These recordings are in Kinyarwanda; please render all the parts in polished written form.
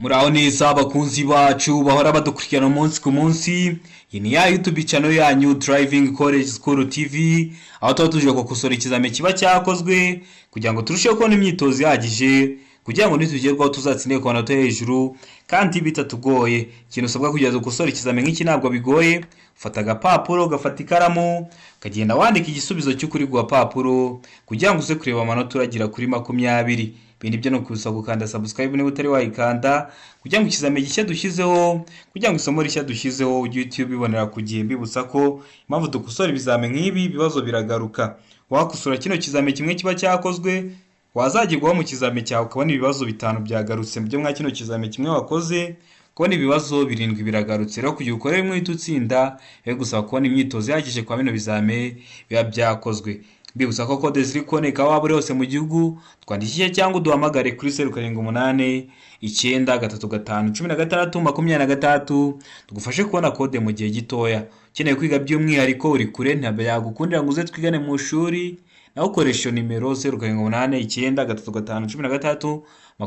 Muraho neza abakunzi bacu bahora badukurikirana umunsi ku munsi. Iyi ni ya YouTube channel yanyu Driving College School TV, aho tuba tuje gukosora ikizami kiba cyakozwe kugira ngo turusheho kubona imyitozo ihagije, kugira ngo nitugerwaho tuzatsinde ku manota hejuru kandi bitatugoye. Ikintu usabwa kugira ngo ukosore ikizami nk'iki ntabwo bigoye: ufata agapapuro, ugafata ikaramu, ukagenda wandika igisubizo cy'ukuri ku gapapuro kugira ngo uze kureba amanota uragira kuri 20. Ibindi byo ni ukusaba gukanda subscribe niba utari wayikanda, kugira ngo ikizami gishya dushyizeho, kugira ngo isomo rishya dushyizeho ujye uhita ubibonera ku gihe. Mbibutsa ko impamvu dukosora ibizami nk'ibi, ibibazo biragaruka. Wakosora kino kizami kimwe kiba cyakozwe, wazagerwaho mu kizami cyawe ukabona ibibazo bitanu byagarutse byo mwa kino kizami kimwe wakoze, kubona ibibazo birindwi biragarutse. Rero kugira ukore rimwe uhita utsinda, biba gusaba kubona imyitozo ihagije kwa bino bizame biba byakozwe. Mbibutsa ko kode ziri kuboneka waba uri hose mu gihugu. Twandikishe cyangwa uduhamagare kuri 0789351626, tugufashe kubona kode mu gihe gitoya. Ukeneye kwiga by'umwihariko, uri kure, ntabwo yagukundira ngo uze twigane mu ishuri, nawe ukoresha iyo nimero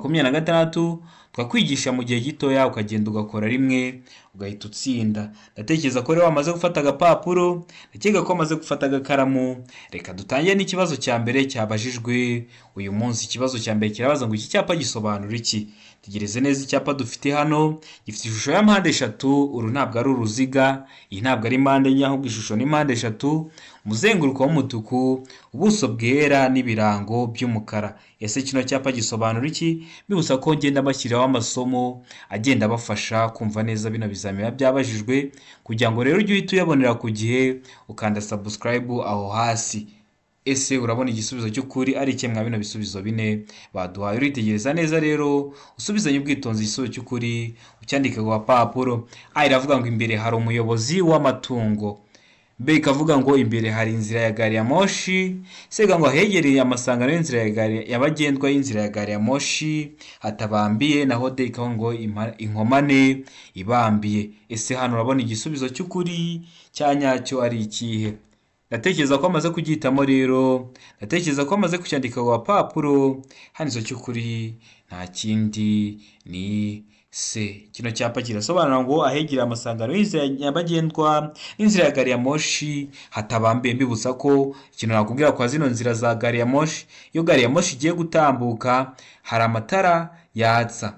0789351626, tukakwigisha mu gihe gitoya, ukagenda ugakora rimwe ugahita utsinda. Ndatekereza ko rero wamaze gufata agapapuro, ndakeka ko wamaze gufata agakaramu. Reka dutangire n'ikibazo cya mbere cyabajijwe uyu munsi. Ikibazo cya mbere kirabaza ngo: "Iki cyapa gisobanura iki?" Tegereze neza. Icyapa dufite hano gifite ishusho ya mpande eshatu. Uru ntabwo ari uruziga, iyi ntabwo ari mpande enye, ahubwo ishusho ni mpande eshatu, umuzenguruko w'umutuku, ubuso bwera n'ibirango by'umukara. Ese kino cyapa gisobanura iki? Mbibutsa ko ngenda mbashyiriraho amasomo agenda abafasha kumva neza bino bizami biba byabajijwe, kugira ngo rero ujye uhita uyabonera ku gihe, ukanda subscribe aho hasi. Ese urabona igisubizo cy'ukuri ari ikihe mwa bino bisubizo bine baduhaye? Uritegereza neza rero, usubizanye ubwitonzi, igisubizo cy'ukuri ucyandike ku gapapuro. A iravuga ngo imbere hari umuyobozi w'amatungo, B ikavuga ngo imbere hari inzira ya gari ya moshi, C ikavuga ngo ahegereye amasangano y'inzira ya gari nyabagendwa y'inzira ya gari ya moshi hatabambiye, naho D ikavuga ngo inkomane ibambiye. Ese hano urabona igisubizo cy'ukuri cya nyacyo ari ikihe? Ndatekereza ko amaze kugihitamo rero, ndatekereza ko amaze kucyandika ku gapapuro. Hano icyo cy'ukuri nta kindi ni C. Kino cyapa kirasobanura ngo ahegereye amasangano y'inzira nyabagendwa n'inzira ya gari ya moshi hatabambiye. Mbibutsa ko ikintu nakubwira kwa zino nzira za gari ya moshi, iyo gari ya moshi igiye gutambuka hari amatara yatsa,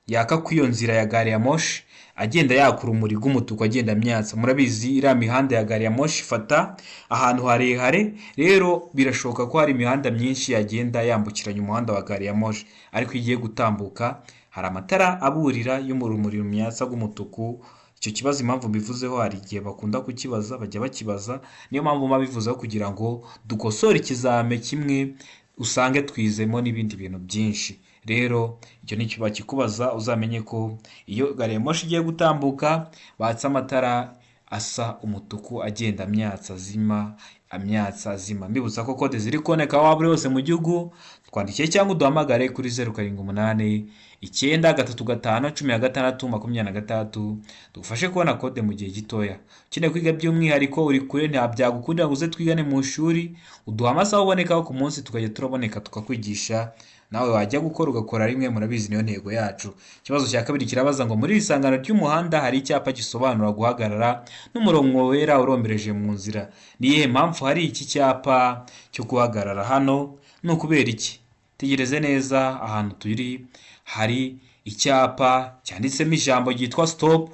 yaka ku iyo nzira ya gari ya moshi, agenda yaka urumuri rw'umutuku, agenda amyatsa. Murabizi, iriya mihanda ya gari ya moshi ifata ahantu harehare. Rero birashoboka ko hari imihanda myinshi yagenda yambukiranya umuhanda wa gari ya moshi, ariko iyo igiye gutambuka hari amatara aburira y'urumuri rumyatsa rw'umutuku. Icyo kibazo impamvu mbivuzeho, hari igihe bakunda kukibaza, bajya bakibaza, niyo mpamvu mbabivuzeho, kugira ngo dukosore ikizame kimwe usange twizemo n'ibindi bintu byinshi. Rero icyo nicyo bakikubaza, uzamenye ko iyo gari ya moshi igiye gutambuka batsa amatara asa umutuku, agenda amyatsa azima, amyatsa azima. Mbibutsa ko kode ziri kuboneka waba uri hose mu gihugu. Twandikiye cyangwa uduhamagare kuri 0789351626, tugufashe kubona kode mu gihe gitoya. Ukeneye kwiga by'umwihariko, uri kure, nta byagukundira ngo uze twigane mu ishuri, uduha amasaha ubonekaho ku munsi, tukajya turaboneka tukakwigisha, nawe wajya gukora ugakora rimwe. Murabizi, niyo ntego yacu. Ikibazo cya kabiri kirabaza ngo: "Muri iri sangano ry'umuhanda hari icyapa gisobanura guhagarara n'umurongo wera urombereje mu nzira. Ni iyihe mpamvu hari iki cyapa cyo guhagarara hano? Ni ukubera iki?" Tegereze neza. Ahantu turi hari icyapa cyanditsemo ijambo ryitwa stop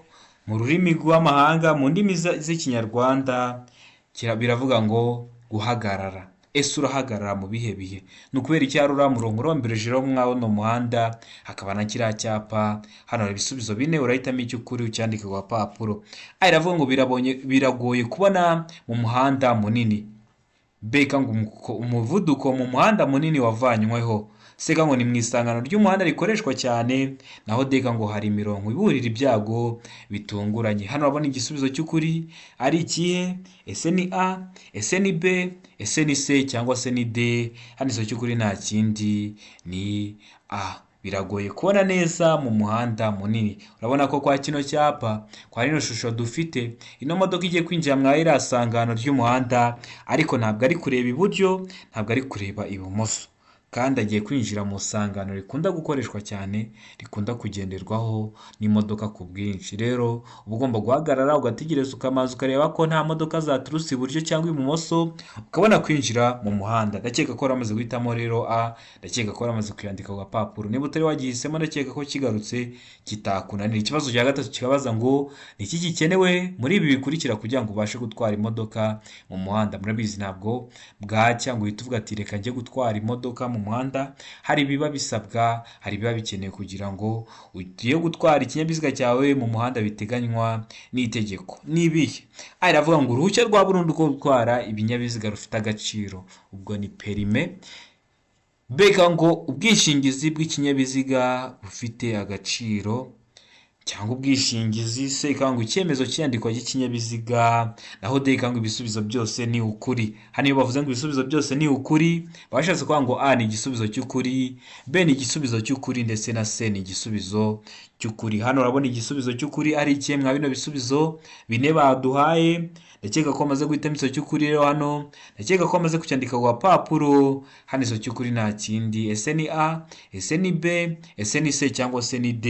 mu rurimi rw'amahanga. Mu ndimi z'Ikinyarwanda biravuga ngo guhagarara. Ese urahagarara mu bihe bihe? Ni ukubera iki hari uriya murongo urombereje rero mw'uno muhanda, hakaba na kiriya cyapa? Hano hari ibisubizo bine, urahitamo icy'ukuri ucyandike ku gapapuro. A iravuga ngo birabonye, biragoye kubona mu muhanda munini. B ngo umuvuduko mu muhanda munini wavanyweho. C ngo ni mu isangano ry'umuhanda rikoreshwa cyane, naho D ngo hari imirongo iburira ibyago bitunguranye. Hano urabona igisubizo cy'ukuri ari ikihe? Ese ni A, ese ni B, ese ni C, cyangwa se ni D? Hano igisubizo cy'ukuri nta kindi ni A, biragoye kubona neza mu muhanda munini. Urabona ko kwa kino cyapa, kwa rino shusho dufite, ino modoka igiye kwinjira mwa iriya sangano ry'umuhanda, ariko ntabwo ari kureba iburyo, ntabwo ari kureba ibumoso. kandi agiye kwinjira mu isangano rikunda gukoreshwa cyane, rikunda kugenderwaho n'imodoka ku bwinshi. Rero uba ugomba guhagarara ugategereza, ukamanza ukareba ko nta modoka zaturutse iburyo cyangwa ibumoso, ukabona kwinjira mu muhanda. Ndakeka ko waramaze guhitamo rero A, ndakeka ko waramaze kuyandika ku gapapuro. Niba utari wagihisemo, ndakeka ko kigarutse kitakunanira. Ikibazo cya gatatu kikabaza ngo ni iki gikenewe muri ibi bikurikira kugira ngo ubashe gutwara imodoka mu muhanda? Murabizi, ntabwo bwacya ngo uhite uvuga ati reka njye gutwara imodoka mu muhanda. Hari ibiba bisabwa, hari ibiba bikenewe kugira ngo ugiye gutwara ikinyabiziga cyawe mu muhanda biteganywa n'itegeko. Ni ibihe? A iravuga ngo uruhushya rwa burundu rwo gutwara ibinyabiziga rufite agaciro, ubwo ni permis. B ngo ubwishingizi bw'ikinyabiziga bufite agaciro cyangwa ubwishingizi. C ngo icyemezo cy'iyandikwa ry'ikinyabiziga. Naho D ngo ibisubizo byose ni ukuri. Hano iyo bavuze ngo ibisubizo byose ni ukuri, bashatse kuvuga ngo A ni igisubizo cy'ukuri, B ni igisubizo cy'ukuri, ndetse na C ni igisubizo cy'ukuri. Hano urabona igisubizo cy'ukuri ari ikihe mwa bino bisubizo bine baduhaye? Ndakeka ko amaze guhitamo igisubizo cy'ukuri. Rero hano ndakeka ko amaze kucyandika ku gapapuro. Hano igisubizo cy'ukuri nta kindi. Ese ni A, ese ni B, ese ni C, cyangwa se ni D?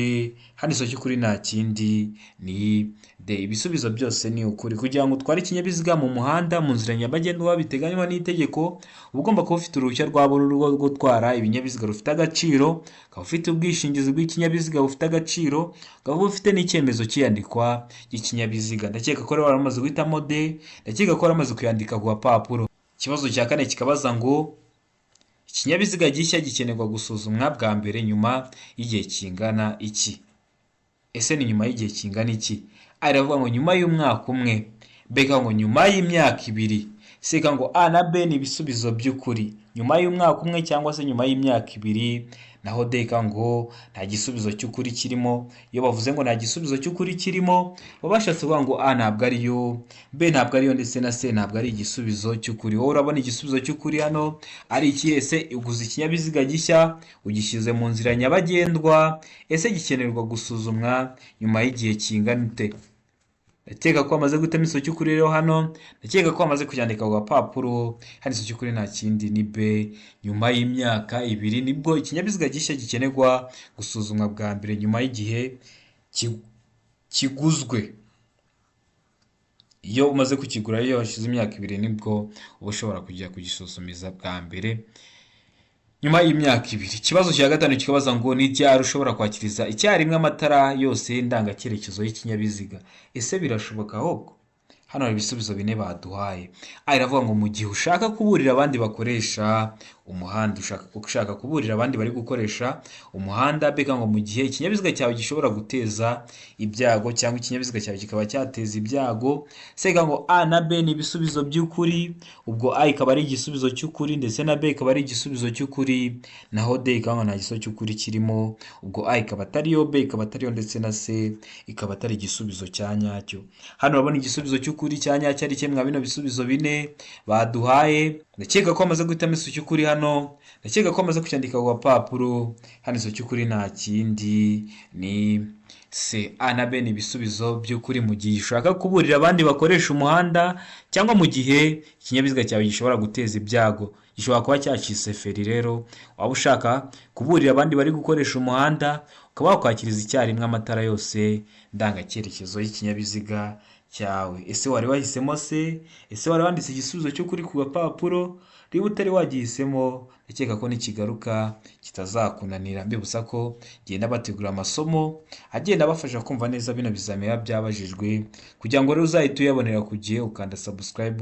Hano igisubizo cy'ukuri nta kindi, ni D. Ibisubizo byose ni ukuri. Kugira ngo utware ikinyabiziga mu muhanda, mu nzira nyabagendwa biteganywa n'itegeko, uba ugomba kuba ufite uruhushya rwa burundu rwo gutwara ibinyabiziga rufite agaciro, ukaba ufite ubwishingizi bw'ikinyabiziga bufite agaciro, ukaba ufite n'icyemezo cy'iyandikwa ry'ikinyabiziga. Ndakeka ko rero waramaze guhitamo D, ndakeka ko waramaze kuyandika ku gapapuro. Ikibazo cya kane kikabaza ngo ikinyabiziga gishya gikenerwa gusuzumwa bwa mbere nyuma y'igihe kingana iki? Ese ni nyuma y'igihe kingana iki? A iravuga ngo nyuma y'umwaka umwe, B ngo nyuma y'imyaka 2, C ngo A na B ni ibisubizo by'ukuri, nyuma y'umwaka umwe cyangwa se nyuma y'imyaka 2. Naho D ngo nta gisubizo cy'ukuri kirimo. Iyo bavuze ngo nta gisubizo cy'ukuri kirimo, baba bashatse kuvuga ngo A ntabwo ariyo, B ntabwo ariyo, ndetse na C ntabwo ari igisubizo cy'ukuri. Wowe urabona igisubizo cy'ukuri hano ari ikihe? Ese uguze ikinyabiziga gishya, ugishyize mu nzira nyabagendwa, ese gikenerwa gusuzumwa nyuma y'igihe kingana ute? Ndakeka ko wamaze guhitamo igisubizo cy'ukuri. Rero hano ndakeka ko wamaze kucyandika ku gapapuro. Hano igisubizo cy'ukuri nta kindi, ni B. Nyuma y'imyaka 2 nibwo ikinyabiziga gishya gikenerwa gusuzumwa bwa mbere, nyuma y'igihe kiguzwe. Iyo umaze kukigura, iyo hashize imyaka 2, nibwo uba ushobora kujya kugisuzumiza bwa mbere nyuma y'imyaka 2. Ikibazo cya gatanu kikabaza ngo ni ryari ushobora kwakiriza icyarimwe amatara yose ndangacyerekezo y'ikinyabiziga? Ese birashoboka? Ahubwo hano hari ibisubizo bine baduhaye. A iravuga ngo mu gihe ushaka kuburira abandi bakoresha umuhanda, ushaka kuburira abandi bari gukoresha umuhanda. B ngo mu gihe ikinyabiziga cyawe gishobora guteza ibyago cyangwa ikinyabiziga cyawe kikaba cyateza ibyago. C ngo A na B ni ibisubizo by'ukuri, ubwo A ikaba ari igisubizo cy'ukuri ndetse na B ikaba ari igisubizo cy'ukuri. Naho D ikaba ngo nta gisubizo cy'ukuri kirimo, ubwo A ikaba atariyo, B ikaba atariyo, ndetse na C ikaba atari igisubizo cya nyacyo. Hano urabona igisubizo cy'ukuri cya nyacyo ari kimwe mwa bino bisubizo bine baduhaye. Ndakeka ko amaze guhitamo igisubizo cy'ukuri hano, ndakeka ko amaze kucyandika ku gapapuro. Hano igisubizo cy'ukuri nta kindi, ni C. A na B ni ibisubizo by'ukuri, mu gihe ushaka kuburira abandi bakoresha umuhanda cyangwa mu gihe ikinyabiziga cyawe gishobora guteza ibyago, gishobora kuba cyacitse feri. Rero waba ushaka kuburira abandi bari gukoresha umuhanda, ukaba wakwakiriza icyarimwe amatara yose ndangacyerekezo y'ikinyabiziga cyawe. Ese wari wahisemo C? Ese wari wanditse igisubizo cy'ukuri ku gapapuro? Niba utari wagihisemo, ndakeka ko nikigaruka kitazakunanira. Mbibutsa ko genda bategura amasomo agenda abafasha kumva neza bino bizamini biba byabajijwe, kugira ngo rero uzahite uyabonera ku gihe, ukanda subscribe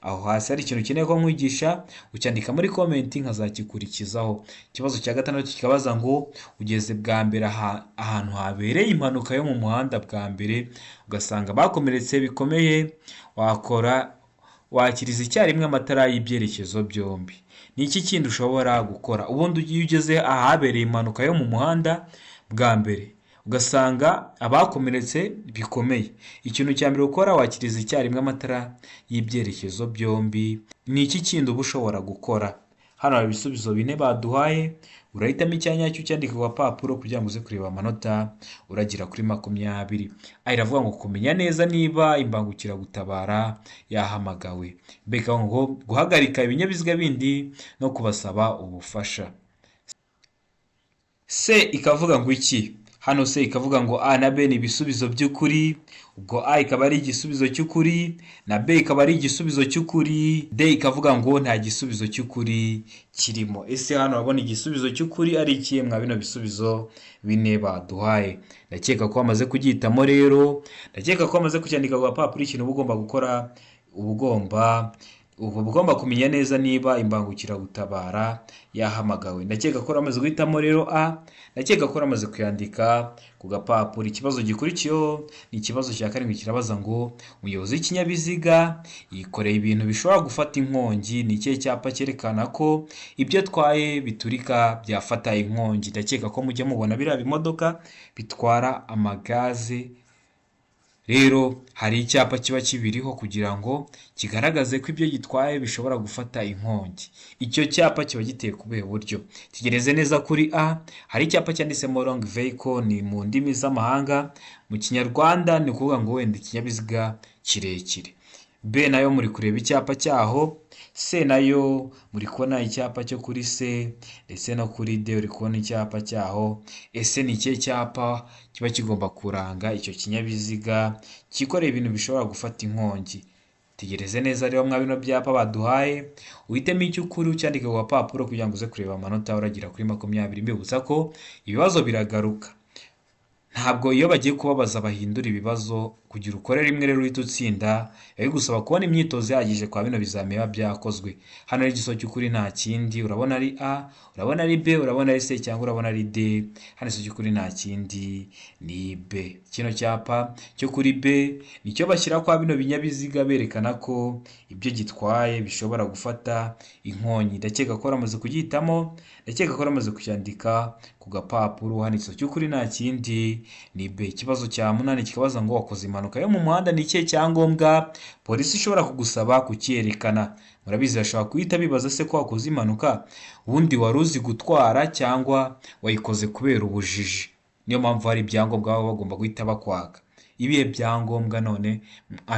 aho hasi. Hari ikintu ukeneye ko nkwigisha, ucyandika muri comment nkazakikurikizaho. Ikibazo cya gatandatu kikabaza ngo ugeze bwa mbere ahantu habereye impanuka yo mu muhanda bwa mbere, ugasanga bakomeretse bikomeye, wakora wakiriza icyarimwe amatara y'ibyerekezo byombi. Ni iki kindi ushobora gukora? Ubundi iyo ugeze ahabereye impanuka yo mu muhanda bwa mbere, ugasanga abakomeretse bikomeye, ikintu cya mbere ukora, wakiriza icyarimwe amatara y'ibyerekezo byombi. Ni iki kindi uba ushobora gukora? Hano hari ibisubizo bine baduhaye, urahitamo icya nyacyo ucyandika ku gapapuro kugira ngo uze kureba amanota uragira kuri 20. A iravuga ngo kumenya neza niba imbangukiragutabara yahamagawe. B ngo guhagarika ibinyabiziga bindi no kubasaba ubufasha. C ikavuga ngo iki? Hano C ikavuga ngo A na B ni ibisubizo by'ukuri, ubwo A ikaba ari igisubizo cy'ukuri na B ikaba ari igisubizo cy'ukuri, D ikavuga ngo nta gisubizo cy'ukuri kirimo. Ese hano urabona igisubizo cy'ukuri ari ikihe mwa bino bisubizo bine baduhaye? Ndakeka ko wamaze kugihitamo rero, ndakeka ko wamaze kucyandika ku gapapuro. Ikintu uba ugomba gukora, uba ugomba kumenya neza niba imbangukiragutabara yahamagawe. Ndakeka ko uramaze guhitamo rero A, ndakeka ko uramaze kuyandika ku gapapuro. Ikibazo gikurikiyeho ni ikibazo cya karindwi, kirabaza ngo umuyobozi w'ikinyabiziga yikoreye ibintu bishobora gufata inkongi, ni ikihe cyapa cyerekana ko ibyo atwaye biturika byafata inkongi? Ndakeka ko mujya mubona biriya bimodoka bitwara amagaze. Rero hari icyapa kiba kibiriho kugira ngo kigaragaze ko ibyo gitwaye bishobora gufata inkongi. Icyo cyapa kiba giteye ku buhe buryo? Tegereze neza. Kuri A hari icyapa cyanditsemo long vehicle, ni mu ndimi z'amahanga, mu Kinyarwanda ni ukuvuga ngo wenda ikinyabiziga kirekire. B nayo muri kureba icyapa cyaho, C nayo muri kubona icyapa cyo kuri C, ndetse no kuri D uri kubona icyapa cyaho. Ese ni ikihe cyapa kiba kigomba kuranga icyo kinyabiziga cyikoreye ibintu bishobora gufata inkongi? Tegereze neza rero mwa bino byapa baduhaye, uhitemo icyo ukuri ucyandike ku gapapuro kugira ngo uze kureba amanota uragira kuri 20. Mbibutsa ko ibibazo biragaruka, ntabwo iyo bagiye kubabaza bahindura ibibazo. Kugira ukore rimwe rero uhita utsinda, biba bigusaba kubona imyitozo ihagije kwa bino bizami biba byakozwe. Hano rero igisubizo cy'ukuri nta kindi, urabona ari A, urabona ari B, urabona ari C cyangwa urabona ari D? Hano igisubizo cy'ukuri nta kindi, ni B. Kino cyapa cyo kuri B nicyo bashyira kwa bino binyabiziga berekana ko ibyo gitwaye bishobora gufata inkongi. Ndakeka ko waramaze kugihitamo, ndakeka ko waramaze kucyandika ku gapapuro. Hano igisubizo cy'ukuri nta kindi, ni B. Ikibazo cya munani kikabaza ngo wakoze impanuka yo mu muhanda, ni ikihe cyangombwa polisi ishobora kugusaba kucyerekana? Murabizi, bashobora guhita bibaza se ko wakoze impanuka, ubundi wari uzi gutwara cyangwa wayikoze kubera ubujiji? Niyo mpamvu hari ibyangombwa baba bagomba guhita bakwaka. Ibihe byangombwa none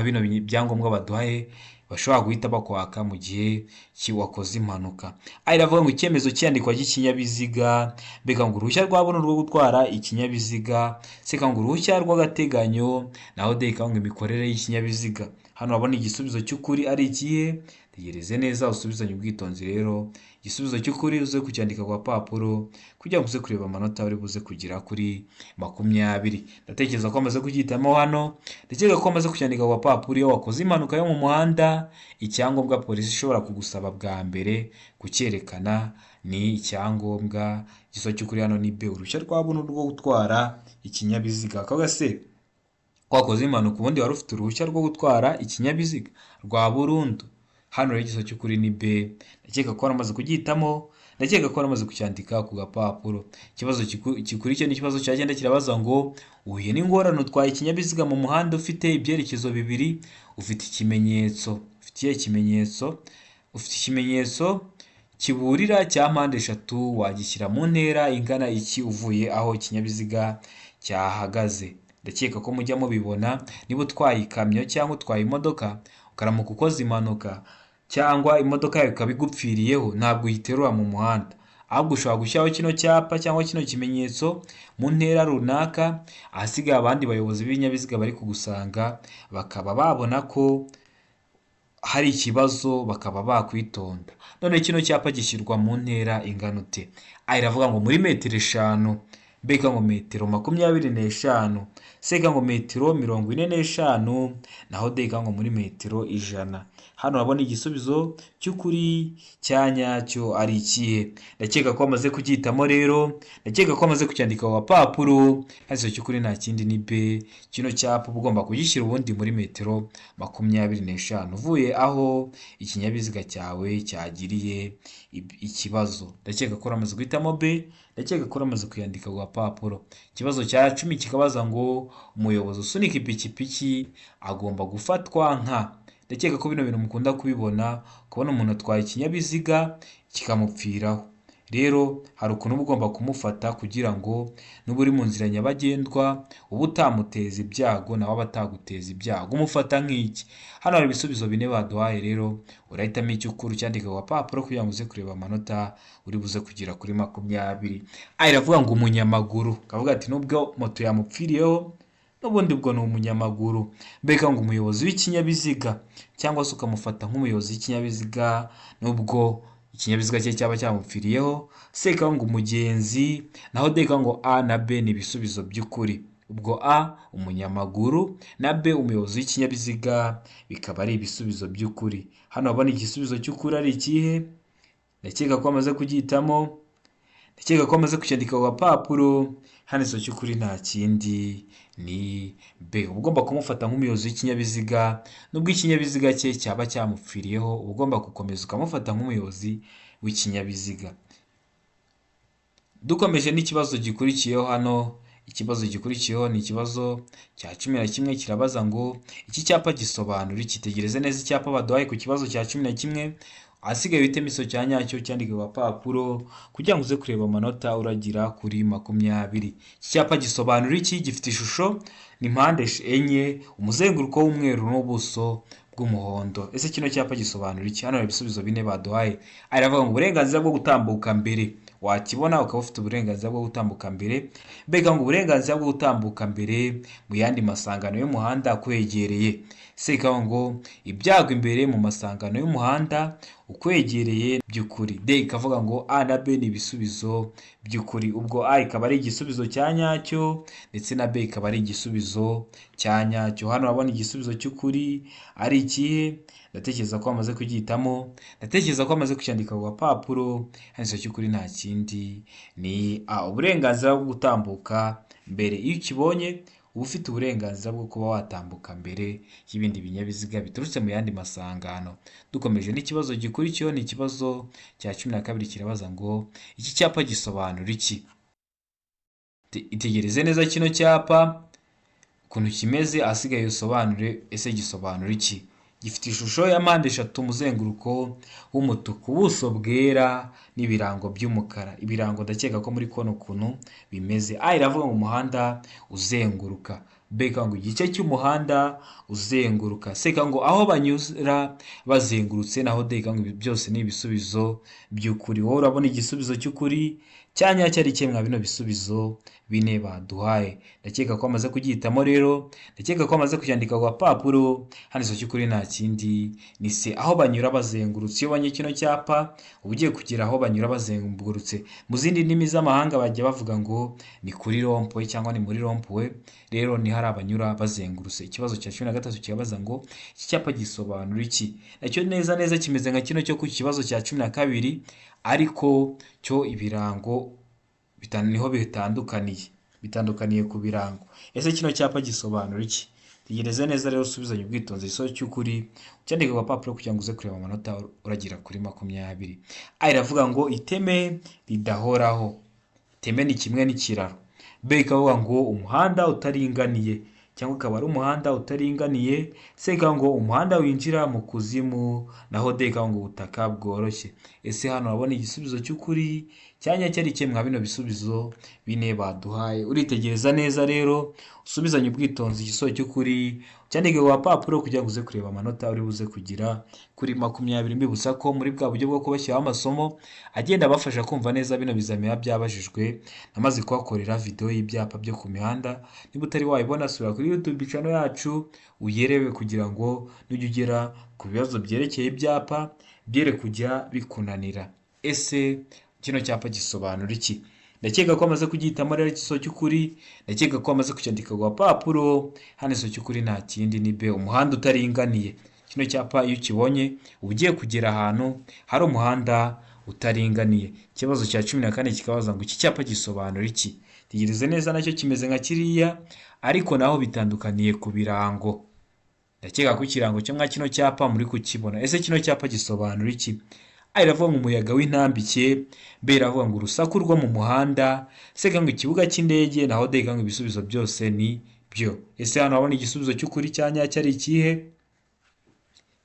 bino byangombwa baduhaye bashobora guhita bakwaka mu gihe wakoze impanuka? A iravuga ngo icyemezo cy'iyandikwa ry'ikinyabiziga, B ngo uruhushya rwa burundu rwo gutwara ikinyabiziga, C ngo uruhushya rw'agateganyo, naho D ngo imikorere y'ikinyabiziga. Hano urabona igisubizo cy'ukuri ari ikihe? Tegereze neza, usubizanye ubwitonzi. Rero igisubizo cy'ukuri uze kucyandika ku gapapuro kugira ngo uze kureba amanota uri buze kugira kuri 20. Ndatekereza ko amaze kugihitamo hano, ndakeka ko amaze kucyandika ku gapapuro. Iyo wakoze impanuka yo mu muhanda, icyangombwa polisi ishobora kugusaba bwa mbere kucyerekana ni icyangombwa. Igisubizo cy'ukuri hano ni B, uruhushya rwa burundu rwo gutwara ikinyabiziga. Akavuga se ko wakoze impanuka, ubundi wari ufite uruhushya rwo gutwara ikinyabiziga rwa burundu? Hano rero igisubizo cy'ukuri ni B. Ndakeka ko waramaze kugihitamo, ndakeka ko waramaze kucyandika ku gapapuro. Ikibazo gikurikiye ni ikibazo cya cyenda, kirabaza ngo uhuye n'ingorane utwaye ikinyabiziga mu muhanda ufite ibyerekezo bibiri, ufite ikimenyetso, ufite ikihe kimenyetso? Ufite ikimenyetso kiburira cya mpande eshatu, wagishyira mu ntera ingana iki uvuye aho ikinyabiziga cyahagaze? Ndakeka ko mujya mubibona, niba utwaye ikamyo cyangwa utwaye imodoka ukaramuka ukoze impanuka cyangwa imodoka yawe ikaba igupfiriyeho, ntabwo uyiterura mu muhanda, ahubwo ushobora gushyiraho kino cyapa cyangwa kino kimenyetso mu ntera runaka, ahasigaye abandi bayobozi b'ibinyabiziga bari kugusanga bakaba babona ko hari ikibazo, bakaba bakwitonda. None kino cyapa gishyirwa mu ntera ingana ute? A iravuga ngo muri metero 5, B ngo metero 25, C ngo metero 45, naho D ngo muri metero 100. Hano urabona igisubizo cy'ukuri cya nyacyo ari ikihe? Ndakeka ko wamaze kugihitamo rero, ndakeka ko wamaze kucyandika ku gapapuro. Igisubizo cy'ukuri nta kindi, ni B. Kino cyapa uba ugomba kugishyira ubundi muri metero 25 uvuye aho ikinyabiziga cyawe cyagiriye ikibazo. Ndakeka ko uramaze guhitamo B, ndakeka ko uramaze kuyandika ku gapapuro. Ikibazo cya 10 kikabaza ngo umuyobozi usunika ipikipiki agomba gufatwa nka. Ndakeka ko bino bintu mukunda kubibona, kubona umuntu atwaye ikinyabiziga kikamupfiraho. Rero hari ukuntu uba ugomba kumufata kugira ngo nuba uri mu nzira nyabagendwa ube utamuteza ibyago, nawe aba ataguteza ibyago. Umufata nk'iki? Hano hari ibisubizo bine baduhaye, rero urahitamo icyo ukura ucyandika ku gapapuro kugira ngo uze kureba amanota uri buze kugera kuri 20. A iravuga ngo umunyamaguru, kavuga ati nubwo moto yamupfiriyeho n'ubundi ubwo ni umunyamaguru. Mbega ngo umuyobozi w'ikinyabiziga, cyangwa se ukamufata nk'umuyobozi w'ikinyabiziga nubwo ikinyabiziga cye cyaba cyamupfiriyeho. C ikavuga ngo umugenzi, naho D ikavuga ngo A na B ni ibisubizo by'ukuri. Ubwo A umunyamaguru na B umuyobozi w'ikinyabiziga bikaba ari ibisubizo by'ukuri. Hano urabona igisubizo cy'ukuri ari ikihe? Ndakeka ko amaze kugihitamo, ndakeka ko amaze kucyandika ku gapapuro. Hano igisubizo cy'ukuri nta kindi ni B. Uba ugomba kumufata nk'umuyobozi w'ikinyabiziga nubwo ikinyabiziga cye cyaba cyamupfiriyeho, uba ugomba gukomeza ukamufata nk'umuyobozi w'ikinyabiziga. Dukomeje n'ikibazo gikurikiyeho hano, ikibazo gikurikiyeho ni ikibazo cya 11, kirabaza ngo iki cyapa gisobanura iki? Tegereze neza icyapa baduhaye ku kibazo cya 11, ahasigaye uhitemo igisubizo cya nyacyo cyandike ku gapapuro kugira ngo uze kureba amanota uragira kuri 20. Iki cyapa gisobanura iki? Gifite ishusho ni mpande enye, umuzenguruko w'umweru n'ubuso bw'umuhondo. Ese kino cyapa gisobanura iki? Hano hari ibisubizo bine baduhaye. Aravuga ngo uburenganzira bwo gutambuka mbere, wakibona ukaba ufite uburenganzira bwo gutambuka mbere. Mbega ngo uburenganzira bwo gutambuka mbere mu yandi masangano y'umuhanda akwegereye. C ikavuga ngo ibyago imbere mu masangano y'umuhanda ukwegereye by'ukuri. D ikavuga ngo A na B ni ibisubizo by'ukuri. Ubwo A ikaba ari igisubizo cya nyacyo ndetse na B ikaba ari igisubizo cya nyacyo. Hano urabona igisubizo cy'ukuri ari ikihe? Ndatekereza ko bamaze kugihitamo, ndatekereza ko bamaze kucyandika ku gapapuro. Hano igisubizo cy'ukuri nta kindi ni A, uburenganzira bwo gutambuka mbere. Iyo ukibonye uba ufite uburenganzira bwo kuba watambuka mbere y'ibindi binyabiziga biturutse mu yandi masangano. Dukomeje n'ikibazo gikurikiyeho, ni ikibazo cya 12, kirabaza ngo iki cyapa gisobanura iki? Itegereze neza kino cyapa ukuntu kimeze, ahasigaye usobanure ese gisobanura iki? Gifite ishusho ya mpande eshatu, umuzenguruko w'umutuku, ubuso bwera n'ibirango by'umukara. Ibirango ndakeka ko muri kubona ukuntu bimeze. A iravuga ngo umuhanda uzenguruka, B ikavuga ngo igice cy'umuhanda uzenguruka, C ikavuga ngo aho banyura bazengurutse, naho D ikavuga ngo ibi byose ni ibisubizo by'ukuri. Wowe urabona igisubizo cy'ukuri cya nyacyo ari ikihe mwa bino bisubizo bine baduhaye? Ndakeka ko bamaze kugihitamo rero, ndakeka ko bamaze kucyandika ku gapapuro. Hano igisubizo cy'ukuri nta kindi ni C, aho banyura bazengurutse. Iyo ubonye kino cyapa uba ugiye kugera aho banyura bazengurutse. Mu zindi ndimi z'amahanga bajya bavuga ngo ni kuri rond-point cyangwa ni muri rond-point, rero ni hari abanyura bazengurutse. Ikibazo cya 13 kirabaza ngo iki cyapa gisobanura iki? Nacyo neza neza kimeze nka kino cyo ku kibazo cya 12, ariko cyo ibirango niho bitandukaniye, bitandukaniye ku birango. Ese kino cyapa gisobanura iki? Tegereza neza rero usubizanye ubwitonzi igisubizo cy'ukuri ucyandike ku gapapuro kugira ngo uze kureba amanota uragira kuri 20. A iravuga ngo iteme ridahoraho, iteme ni kimwe n'ikiraro. B ikavuga ngo umuhanda utaringaniye, cyangwa ukaba ari umuhanda utaringaniye. C ikavuga ngo umuhanda winjira mu kuzimu, naho D ikavuga ngo ubutaka bworoshye. Ese hano urabona igisubizo cy'ukuri cya nyacyo ari ikihe mwa bino bisubizo bine baduhaye? Uritegereza neza rero usubizanye ubwitonzi igisubizo cy'ukuri ucyandike ku gapapuro kugira ngo uze kureba amanota uri buze kugira kuri 20. Mbibutsa ko muri bwa buryo bwo kubashyiraho amasomo agenda abafasha kumva neza bino bizamini biba byabajijwe, namaze kuhakorera video y'ibyapa byo ku mihanda. Niba utari wayibona, sura kuri YouTube channel yacu uyirebe kugira ngo nujya ugera ku bibazo byerekeye ibyapa byere kujya bikunanira. Ese kino cyapa gisobanura iki? Ndakeka ko amaze kugihitamo rero igisubizo cy'ukuri, ndakeka ko amaze kucyandika ku gapapuro. Hano igisubizo cy'ukuri nta kindi ni B, umuhanda utaringaniye. Kino cyapa iyo ukibonye uba ugiye kugera ahantu hari umuhanda utaringaniye. Ikibazo cya 14 kikabaza ngo iki cyapa gisobanura iki? Tegereze neza, nacyo kimeze nka kiriya ariko naho bitandukaniye ku birango. Ndakeka ko ikirango cyo mwa kino cyapa muri kukibona. Ese kino cyapa gisobanura iki? A iravuga ngo umuyaga w'intambike, B iravuga ngo urusaku rwo mu muhanda, C ikavuga ngo ikibuga cy'indege, naho D ikavuga ngo ibisubizo byose ni byo. Ese hano urabona igisubizo cy'ukuri cya nyacyo ari ikihe?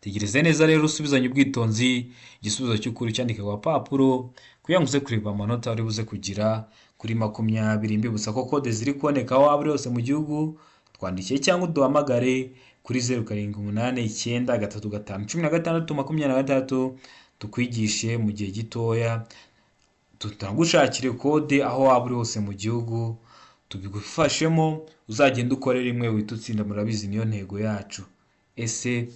Tegereze neza rero, usubizanye ubwitonzi igisubizo cy'ukuri, cyandike ku gapapuro kugira ngo uze kureba amanota uri buze kugira kuri 20. Mbibutsa ko kode ziri kuboneka aho waba uri hose mu gihugu. Twandikiye cyangwa uduhamagare kuri 0789351626, tukwigishe mu gihe gitoya, tunagushakire kode aho waba uri hose mu gihugu, tubigufashemo, uzagenda ukore rimwe uhite utsinda. Murabizi, niyo ntego yacu. Ese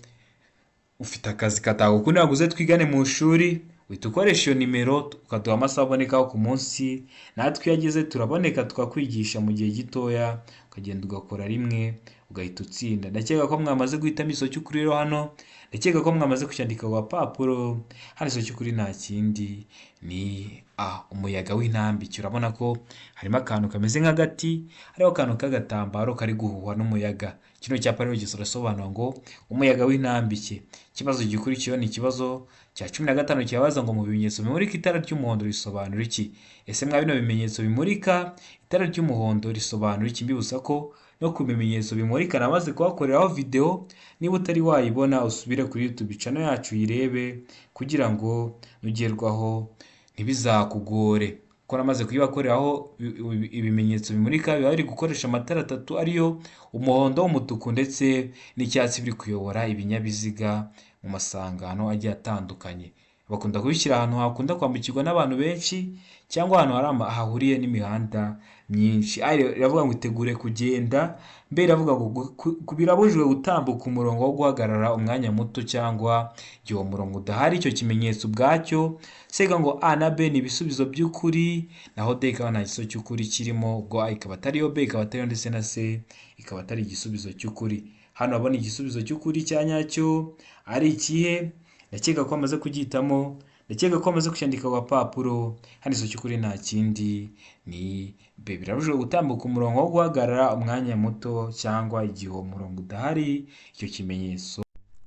ufite akazi katagukundira ngo uze twigane mu ishuri? Uhita ukoresha iyo nimero, ukaduha amasaha abonekaho ku munsi. Natwe iyo ageze turaboneka, tukakwigisha mu gihe gitoya, ukagenda ugakora rimwe ugahita utsinda. Ndakeka ko mwamaze guhitamo igisubizo cy'ukuri rero hano, ndakeka ko mwamaze kucyandika ku gapapuro. Hano igisubizo cy'ukuri nta kindi, ni A, umuyaga w'intambike. Urabona ko harimo akantu kameze nk'agati, hariho akantu k'agatambaro kari guhuhwa n'umuyaga. Kino cyapa rero kirasobanura ngo umuyaga w'intambike. Ikibazo gikurikiyeho ni ikibazo cya 15, kibabaza ngo: mu bimenyetso bimurika itara ry'umuhondo risobanura iki? Ese mwa bino bimenyetso bimurika itara ry'umuhondo risobanura iki? Mbibutsa ko no ku bimenyetso bimurika namaze kuhakoreraho video. Niba utari wayibona, usubire kuri YouTube channel yacu uyirebe, kugira ngo nugerwaho ntibizakugore, kuko namaze kuyibakoreraho. Ibimenyetso bimurika biba biri gukoresha amatara atatu, ariyo umuhondo, umutuku ndetse n'icyatsi, biri kuyobora ibinyabiziga mu masangano agiye atandukanye. Bakunda kubishyira ahantu hakunda kwambukirwa n'abantu benshi cyangwa ahantu hari hahuriye n'imihanda myinshi. A iravuga ngo itegure kugenda, B iravuga ngo birabujijwe gutambuka umurongo wo guhagarara umwanya muto cyangwa igihe uwo murongo udahari icyo kimenyetso ubwacyo. C ngo A na B ni ibisubizo by'ukuri, naho D ikaba nta gisubizo cy'ukuri kirimo. Ubwo A ikaba atariyo, B ikaba atariyo, ndetse na C ikaba atari igisubizo cy'ukuri. Hano urabona igisubizo cy'ukuri cya nyacyo ari ikihe? Ndakeka ko amaze kugihitamo, ndakeka ko amaze kucyandika ku gapapuro. Hano igisubizo cy'ukuri nta kindi, ni B, birabujijwe gutambuka umurongo wo guhagarara umwanya muto cyangwa igihe uwo murongo udahari icyo kimenyetso.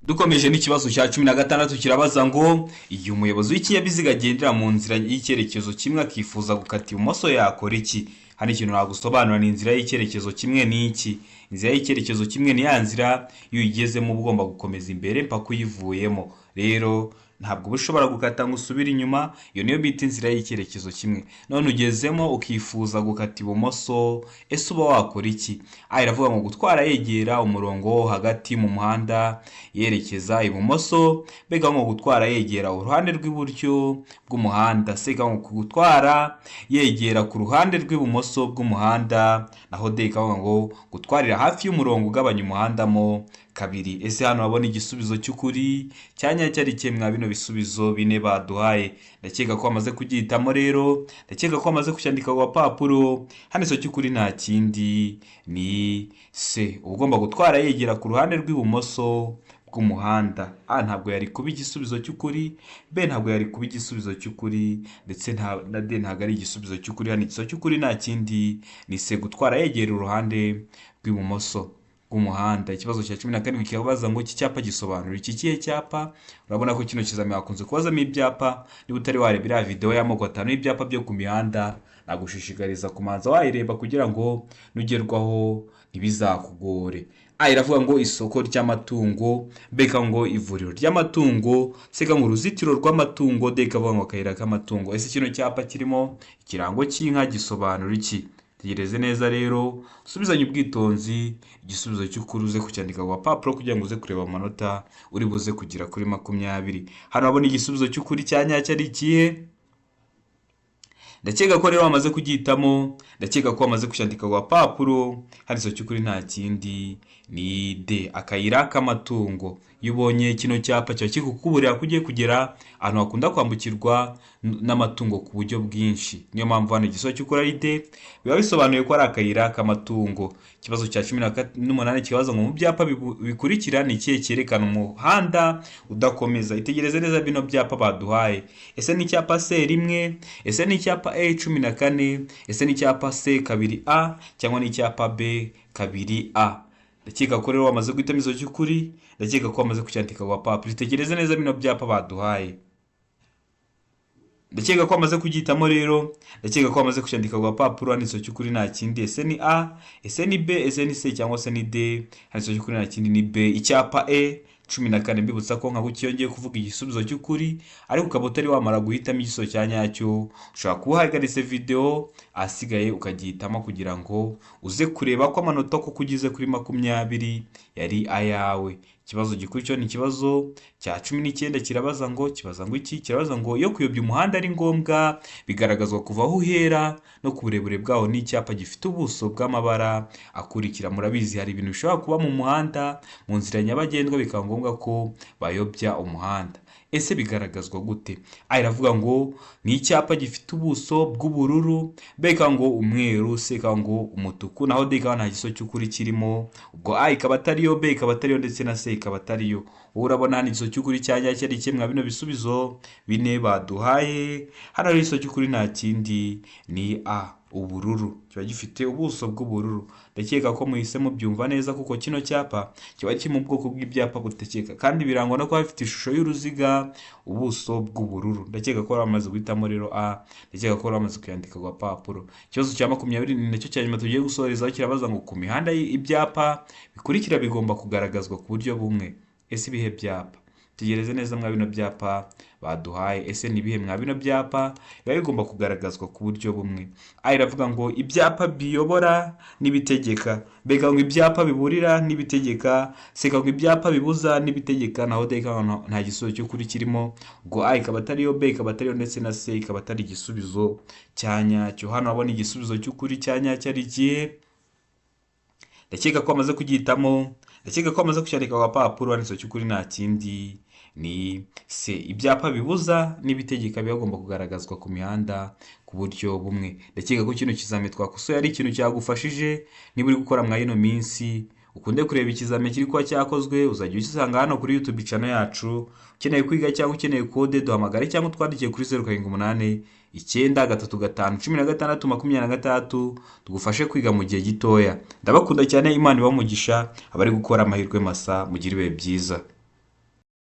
Dukomeje n'ikibazo cya 16, kirabaza ngo: igihe umuyobozi w'ikinyabiziga agendera mu nzira y'icyerekezo kimwe akifuza gukata ibumoso, yakora iki? Hano ikintu nagusobanura ni inzira y'icyerekezo kimwe ni iki? Inzira y'icyerekezo kimwe ni ya nzira iyo uyigezemo uba ugomba gukomeza imbere mpaka uyivuyemo. Rero ntabwo uba ushobora gukata ngo usubire inyuma. Iyo niyo bita inzira y'icyerekezo kimwe. None ugezemo ukifuza gukata ibumoso, ese uba wakora iki? A iravuga ngo gutwara yegera umurongo wo hagati mu muhanda yerekeza ibumoso, B ngo gutwara yegera uruhande rw'iburyo bw'umuhanda, C ngo gutwara yegera ku ruhande rw'ibumoso bw'umuhanda, naho D ikavuga ngo gutwarira hafi y'umurongo ugabanya umuhanda mo kabiri. Ese hano urabona igisubizo cy'ukuri cya nyacyo ari ikihe mwa bino bisubizo bine baduhaye? Ndakeka ko wamaze kugihitamo rero, ndakeka ko wamaze kucyandika ku gapapuro. Hano igisubizo cy'ukuri nta kindi, ni C, uba ugomba gutwara yegera ku ruhande rw'ibumoso bw'umuhanda. A ntabwo yari kuba igisubizo cy'ukuri, B ntabwo yari kuba igisubizo cy'ukuri, ndetse na D ntabwo ari igisubizo cy'ukuri. Hano igisubizo cy'ukuri nta kindi, ni C, gutwara yegera uruhande rw'ibumoso bw'umuhanda. Ikibazo cya 17 kirabaza ngo: iki cyapa gisobanura iki? Kihe cyapa? Urabona ko kino kizami hakunze kubazamo ibyapa. Niba utari wareba iriya video y'amoko atanu y'ibyapa byo ku mihanda, nagushishikariza kumanza wayireba kugira ngo nugerwaho ntibizakugore. A iravuga ngo isoko ry'amatungo, B ikavuga ngo ivuriro ry'amatungo, C ikavuga ngo uruzitiro rw'amatungo, D ikavuga ngo akayira k'amatungo. Ese kino cyapa kirimo ikirango cy'inka gisobanura iki? Tegereze neza rero, usubizanye ubwitonzi igisubizo cy'ukuri, uze kucyandika ku gapapuro kugira ngo uze kureba amanota uri buze kugira kuri 20. Hano urabona igisubizo cy'ukuri cya nyacyo ari ikihe? Ndakeka ko rero wamaze kugihitamo, ndakeka ko wamaze kucyandika ku gapapuro. Hano igisubizo cy'ukuri nta kindi, ni D, akayira k'amatungo. Iyo ubonye kino cyapa, kiba kikukuburira ko ugiye kugera ahantu hakunda kwambukirwa n'amatungo ku buryo bwinshi. Niyo mpamvu hano igisubizo cy'ukuri ari D, biba bisobanuye ko ari akayira k'amatungo. Ikibazo cya 18 kibaza ngo: mu byapa bikurikira ni ikihe cyerekana umuhanda udakomeza? Itegereze neza bino byapa baduhaye. Ese ni icyapa C 1? Ese ni icyapa E 14? Ese ni icyapa C 2 A cyangwa ni icyapa B 2 A? Ndakeka ko rero wamaze guhitamo igisubizo cy'ukuri, ndakeka ko wamaze kucyandika ku gapapuro. Itegereze neza bino byapa baduhaye. Ndakeka ko wamaze kugihitamo rero, ndakeka ko wamaze kucyandika ku gapapuro. Hano igisubizo cy'ukuri nta kindi. Ese ni A? Ese ni B? Ese ni C cyangwa se ni D? Hano igisubizo cy'ukuri nta kindi, ni B, icyapa E 14. Mbibutsa ko nka gutya iyo ngiye kuvuga igisubizo cy'ukuri ariko ukaba utari wamara guhitamo igisubizo cya nyacyo, ushobora kuba uhagaritse video, ahasigaye ukagihitamo kugira ngo uze kureba ko amanota koko ugize kuri 20 yari ayawe. Ikibazo gikurikiyeho ni ikibazo cya 19, kirabaza ngo, kibaza ngo iki? Kirabaza ngo iyo kuyobya umuhanda ari ngombwa, bigaragazwa kuva aho uhera no ku burebure bwawo n'icyapa gifite ubuso bw'amabara akurikira. Murabizi, hari ibintu bishobora kuba mu muhanda, mu nzira nyabagendwa, bikaba ngombwa ko bayobya umuhanda. Ese bigaragazwa gute? A iravuga ngo ni icyapa gifite ubuso bw'ubururu, B ikavuga ngo umweru, C ikavuga ngo umutuku, naho D ikaba nta gisubizo cy'ukuri kirimo. Ubwo A ikaba atariyo, B ikaba atariyo, ndetse na C ikaba atariyo. Wowe urabona hano igisubizo cy'ukuri cya nyacyo ari ikihe mwa bino bisubizo bine baduhaye? Hano rero igisubizo cy'ukuri nta kindi, ni A, ubururu, kiba gifite ubuso bw'ubururu. Ndakeka ko muhise mubyumva neza, kuko kino cyapa kiba kiri mu bwoko bw'ibyapa butegeka, kandi birangwa no kuba bifite ishusho y'uruziga, ubuso bw'ubururu. Ndakeka ko bamaze guhitamo rero A, ndakeka ko bamaze kuyandika ku gapapuro. Ikibazo cya 20 ni nacyo cya nyuma tugiye gusorezaho, kirabaza ngo ku mihanda ibyapa bikurikira bigomba kugaragazwa ku buryo bumwe. Ese ibihe byapa? Tegereze neza mwa bino byapa baduhaye. Ese ni ibihe mwa bino byapa biba bigomba kugaragazwa ku buryo bumwe? A iravuga ngo ibyapa biyobora n'ibitegeka, B ikavuga ngo ibyapa biburira n'ibitegeka, C ikavuga ngo ibyapa bibuza n'ibitegeka, naho D ikavuga ngo nta gisubizo cy'ukuri kirimo. Ubwo A ikaba atariyo, B ikaba atariyo, ndetse na C ikaba atari igisubizo cya nyacyo. Hano urabona igisubizo cy'ukuri cya nyacyo ari ikihe? Ndakeka ko bamaze kugihitamo, ndakeka ko bamaze kucyandika ku gapapuro. Handitse cy'ukuri nta kindi, ni C, ibyapa bibuza n'ibitegeka biba bigomba kugaragazwa ku mihanda ku buryo bumwe. Ndakeka ko kino kizami twakosoye ari ikintu cyagufashije. Niba uri gukora mwa ino minsi, ukunde kureba ikizami kiri kuba cyakozwe, uzajya ugisanga hano kuri YouTube channel yacu. Ukeneye kwiga cyangwa ukeneye kode, duhamagare cyangwa utwandikiye kuri 0789351626, tugufashe kwiga mu gihe gitoya. Ndabakunda cyane, Imana ibahe umugisha. Abari gukora, amahirwe masa, mugire ibihe byiza.